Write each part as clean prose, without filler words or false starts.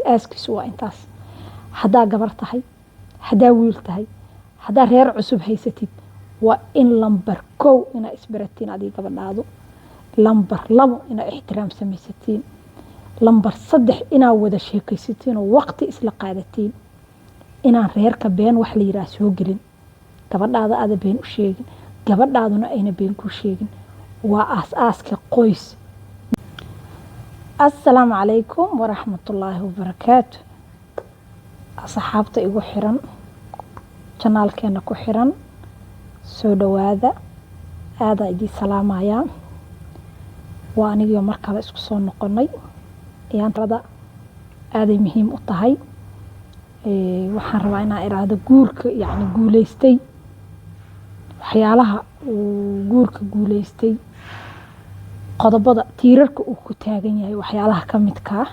Aas-aaskiisu waa intaas. Haddaa gabar tahay, haddaa wiil tahay, haddaa reer cusub haysatid, waa in lambar 1 inaa isbaratiin adiga gabadhaadu, lambar 2 inaa ixtiraam samaysatiin, lambar 3 inaa wada sheekaysatiin oo waqti isla qaadatiin, inaan reerka been wax la yiraah soo gelin, gabadhaada aada been u sheegin, gabadhaaduna ayna been ku sheegin. Waa aas-aaska qoys. Assalaamu calaykum waraxmatullaahi wabarakaatu. Asxaabta igu xiran, channelkeena ku xiran, soo dhawaada. Aadaa idiin salaamayaa. Waa anigio mar kale isku soo noqonay. Ayaantada aaday muhiim u tahay. Waxaan rabaa inaan iraahdo guurka yacni guuleystay, waxyaalaha uu guurka guuleystay, qodobada tiirarka uu ku taagan yahay, waxyaalaha ka midka ah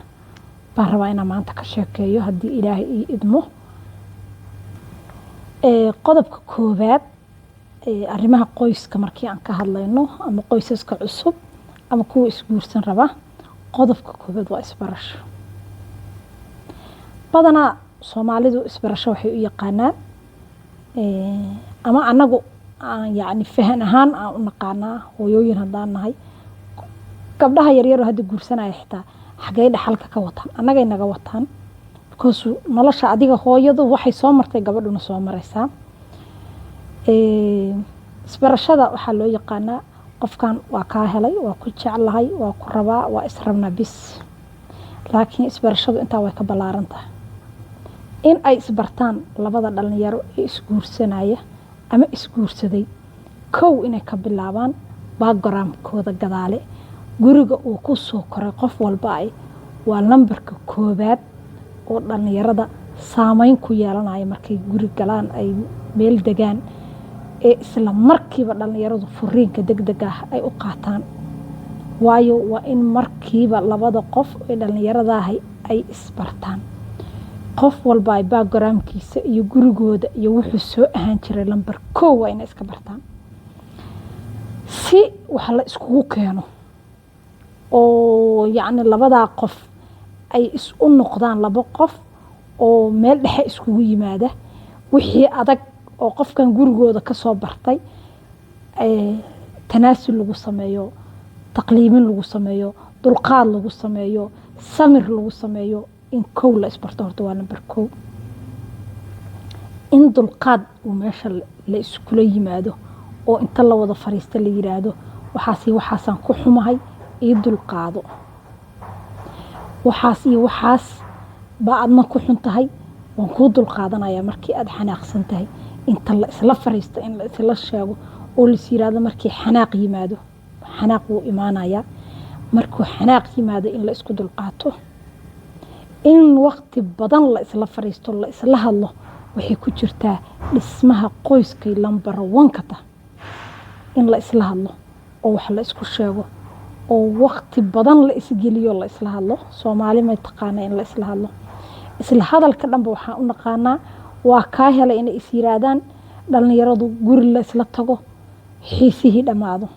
baan rabaa inaan maanta ka sheekeeyo, haddii Ilaahay ii idmo. Qodobka koowaad, arrimaha qoyska markii aan ka hadlayno, ama qoysaska cusub ama kuwa isguursan raba, qodobka koowaad waa isbarasho. Badanaa Soomaalidu isbarasho waxay u yaqaanaan, ama anagu aan yacni fahan ahaan aan u naqaanaa, hooyooyin haddaan nahay, gabdhaha yaryaroo hadda guursanaya xitaa xaggay dhaxalka ka wataan? Annagay naga wataan, because nolosha adiga hooyadu waxay soo martay gabadhuna soo mareysaa. Isbarashada waxaa loo yaqaanaa qofkan waa kaa helay, waa ku jeclahay, waa ku rabaa, waa israbnaa bis. Laakiin isbarashadu intaa way ka ballaaran tahay. In ay isbartaan labada dhalinyaro ee isguursanaya ama isguursaday, kow inay ka bilaabaan backgroundkooda gadaale, guriga uu ku soo koray qof walba ay, waa lambarka koowaad oo dhalinyarada saameyn ku yeelanaya markay guri galaan, ay meel degaan, ee isla markiiba dhalinyaradu furiinka degdeg ah ay u qaataan. Waayo, waa in markiiba labada qof ee dhalinyaradahi ay isbartaan, qof walba ay backgroundkiisa iyo gurigooda iyo wuxuu soo ahaan jiray. Lambar 1 waa inay iska bartaan si wax la iskugu keeno, oo yacni labadaa qof ay is u noqdaan laba qof oo meel dhexe iskugu yimaada. Wixii adag oo qofkan gurigooda kasoo bartay tanaasul lagu sameeyo, taqliimin lagu sameeyo, dulqaad lagu sameeyo, samir lagu sameeyo. In kow la isbarto horta waa lambar 1. In dulqaad uu meesha la iskula yimaado, oo inta la wada fariista la yiraahdo: "Waxaas iyo waxaasaan ku xumahay, ii dulqaado. Waxaas iyo waxaas baa adna ku xun tahay, waan kuu dulqaadanaya markii aada xanaaqsan tahay." Inta la isla fariisto in la isla sheego oo lais yiraahdo markii xanaaq yimaado, xanaaq wuu imaanayaa, markuu xanaaq yimaado in la isku dulqaato, in waqti badan la isla fariisto, la isla hadlo, waxay ku jirtaa dhismaha qoyskay lambar 1 ka tah. In la isla hadlo oo wax la isku sheego oo waqti badan la isgeliyo, la isla hadlo. Soomaali may taqaana in la isla hadlo? Isla hadalka dhanba waxaan u naqaanaa "waa kaa helay" inay is yiraahdaan dhalinyaradu, guri la isla tago, xiisihii dhammaado.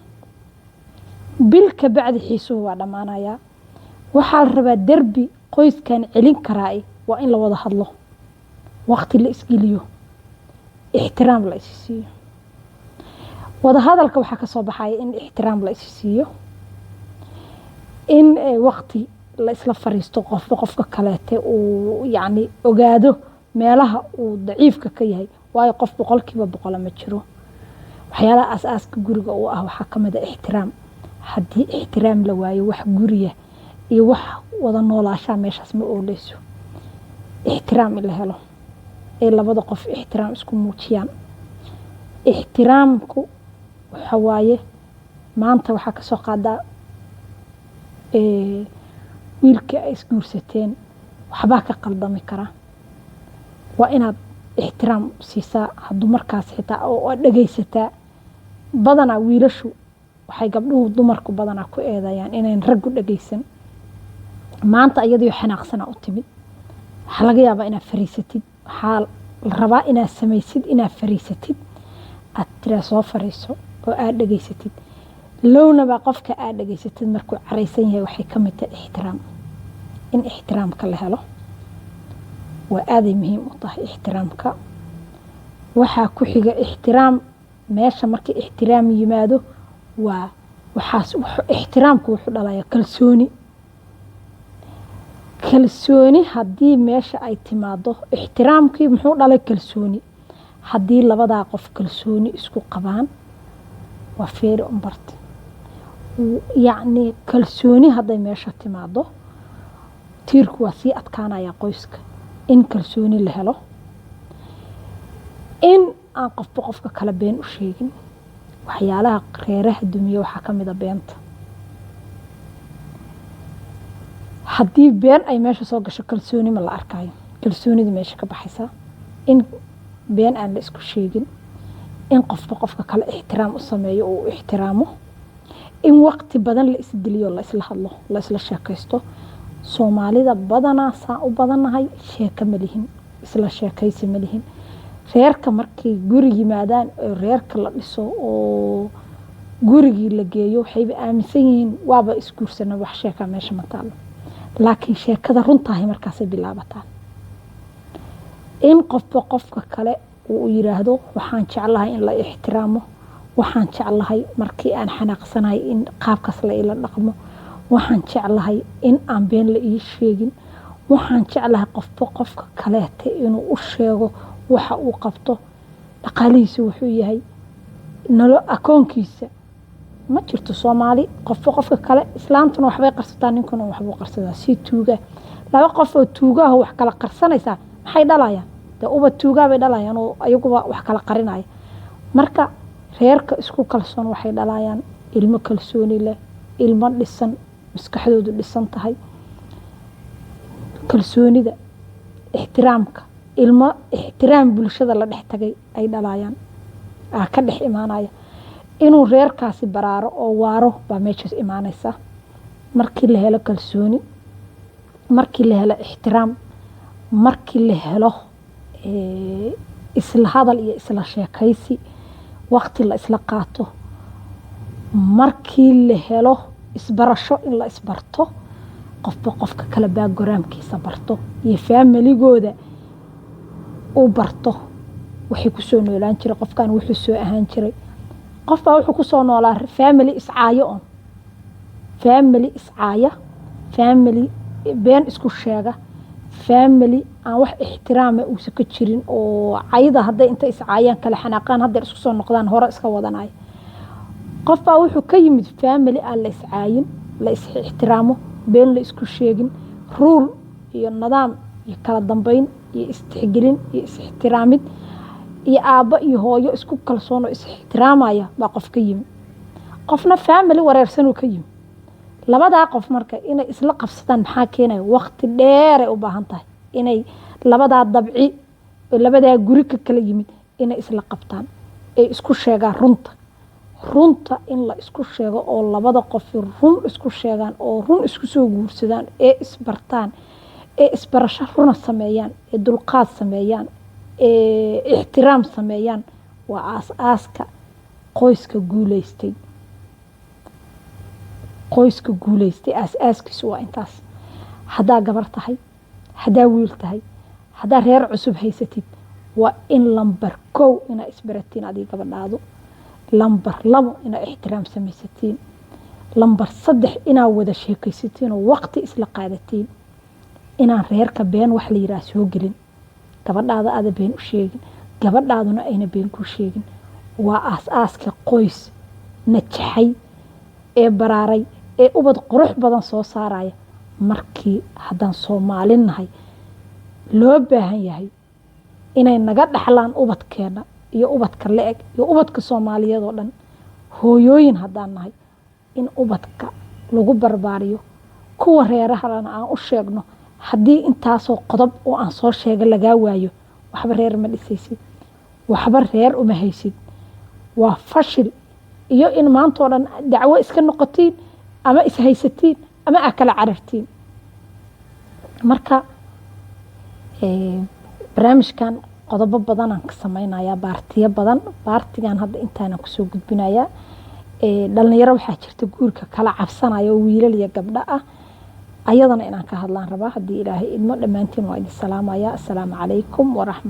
Bil ka bacdi xiisuhu waa dhammaanayaa. Waxaa la rabaa derbi qoyskan celin karaa waa in la wada hadlo, waqti la isgeliyo, ixtiraam la isi siiyo. Wada hadalka waxaa kasoo baxaya in ixtiraam la isi siiyo, in waqti la isla fariisto, qofba qofka kaleete uu yacni ogaado meelaha uu daciifka ka yahay. Waayo, qof 100% ma jiro. Waxyaalaha aas-aaska guriga uu ah waxaa kamid a ixtiraam. Haddii ixtiraam la waayo, wax guriya iyo wax wada noolaashaa meeshaas ma ooleyso. Ixtiraam in la helo, ay labada qof ixtiraam isku muujiyaan. Ixtiraamku waxa waaye, maanta waxaa kasoo qaadaa wiilka ay isguursateen waxbaa ka qaldami kara, waa inaad ixtiraam siisaa hadduu markaas xitaa oo aad dhegaysataa. Badanaa wiilashu waxay gabdhuhu, dumarku badanaa ku eedayaan inayn raggu dhegaysan. Maanta iyadoo xanaaqsana u timid, waxaa laga yaabaa inaad fariisatid. Waxaa la rabaa inaad samaysid inaad fariisatid, aad tiraa "Soo fariiso" oo aad dhegaysatid. Lownaba qofka aad dhegaysatid markuu caraysan yahay, waxay ka mid tahay ixtiraam, in ixtiraamka la helo. Waa aaday muhiim u tahay ixtiraamka. Waxaa ku xiga ixtiraam. Meesha markii ixtiraam yimaado, waa waxaas ixtiraamku wuxuu dhalayaa kalsooni. Kalsooni haddii meesha ay timaado, ixtiraamkii muxuu dhalay? Kalsooni. Haddii labadaa qof kalsooni isku qabaan, waa very important. Yacni kalsooni hadday meesha timaado, tiirku waa sii adkaanaya qoyska. In kalsooni la helo, in aan qofba qofka kale been u sheegin. Waxyaalaha reeraha dumiya waxaa ka mid a beenta. Haddii been ay meesha soo gasho, kalsooni ma la arkayo, kalsoonida meesha ka baxaysaa. In been aan la isku sheegin, in qofba qofka kale ixtiraam u sameeyo oo u ixtiraamo, in waqti badan la isgeliyo, la isla hadlo, la isla sheekaysto. Soomaalida badanaa saan u badannahay, sheeko ma lihin, isla sheekaysi ma lihin. Reerka markay guri yimaadaan oo reerka la dhiso oo gurigii la geeyo, waxayba aaminsan yihiin waaba isguursana, wax sheekaa meesha ma taalo. Laakiin sheekada runtaahi markaasay bilaabataa. In qofba qofka kale uu yiraahdo, "Waxaan jeclahay in la ixtiraamo, waxaan jeclahay markii aan xanaaqsanahay in qaabkaas la ila dhaqmo, waxaan jeclahay in aan been la ii sheegin, waxaan jeclahay qofba qofka kaleete inuu u sheego waxa uu qabto, dhaqaalihiisa wuxuu yahay, nolo akoonkiisa." Ma jirto Soomaali qofba qofka kale. Islaantuna waxbay qarsataa, ninkuna waxbuu qarsadaa, si tuuga. Laba qof oo tuugaho wax kala qarsanaysaa maxay dhalayaan? Dee uba tuugaa bay dhalayaan oo ayaguba wax kala qarinaya. Marka reerka isku kalsoon waxay dhalayaan ilmo kalsooni leh, ilmo dhisan, maskaxdoodu dhisan tahay. Kalsoonida, ixtiraamka, ilmo ixtiraam bulshada la dhex tagay ay dhalayaan aa ka dhex imaanaya. Inuu reerkaasi baraaro oo waaro baa meeshaas imaanaysa markii la helo kalsooni, markii la helo ixtiraam, markii la helo isla hadal iyo isla sheekaysi, waqti la isla qaato, markii la helo isbarasho, in la isbarto, qofba qofka kale backgroundkiisa barto iyo familigooda uu barto, waxay kusoo noolaan jiray, qofkan wuxuu soo ahaan jiray. Qofbaa wuxuu kusoo noolaa family iscaayo on, family iscaaya, family been isku sheega, family aan wax ixtiraama uusa ka jirin, oo cayda hadday inta iscaayaan, kala xanaaqaan, haddeer isku soo noqdaan, hore iska wadanaya. Qofbaa wuxuu ka yimid family aan la iscaayin, la is ixtiraamo, been la isku sheegin, rule iyo nidaam iyo kala dambeyn iyo istixgelin iyo is-ixtiraamid iyo aabbo iyo hooyo isku kalsoon oo is-ixtiraamaya baa qof ka yimi. Qofna family wareersanuu ka yimi. Labadaa qof marka inay isla qabsadaan maxaa keenaya? Waqti dheeray u baahan tahay inay labadaa dabci oo labadaa guri ka kala yimid inay isla qabtaan, ay isku sheegaan runta. Runta in la isku sheego oo labada qofi run isku sheegaan oo run isku soo guursadaan ee isbartaan ee isbarasho runa sameeyaan ee dulqaad sameeyaan ee ixtiraam sameeyaan, waa aas-aaska qoyska guuleystay. Qoyska guuleystay aas-aaskiisu waa intaas. Haddaa gabar tahay, haddaa wiil tahay, haddaa reer cusub haysatid, waa in lambar 1 inaa isbaratiin adiga gabadhaadu, lambar 2 inaa ixtiraam samaysatiin, lambar 3 inaa wada sheekaysatiin oo waqti isla qaadatiin, inaan reerka been wax la yiraah soo gelin, gabadhaada aada been u sheegin, gabadhaaduna ayna been kuu sheegin. Waa aas-aaska qoys najaxay ee baraaray ee ubad qurux badan soo saaraya. Markii haddaan Soomaali nahay, loo baahan yahay inay naga dhaxlaan ubadkeena iyo ubadka la-eg iyo ubadka Soomaaliyeed oo dhan, hooyooyin haddaan nahay, in ubadka lagu barbaariyo, kuwa reerahalana aan u sheegno, haddii intaasoo qodob oo aan soo sheega lagaa waayo, waxba reer ma dhisaysid, waxba reer uma haysid, waa fashil iyo in maanta oo dhan dacwo iska noqotiin ama ishaysatiin ama aa kala carartiin. Marka barnaamijkan qodobo badanaan ka sameynayaa, partiyo badan. Partigan hadda intaanan kusoo gudbinayaa. Dhalinyaro waxaa jirta guurka kala cabsanaya oo wiilal iyo gabdho ah. Ayadana inaan ka hadlaan rabaa haddii Ilaahay idmo. Dhammaantiin waa idin salaamaya. Assalaamu calaykum waraxmat.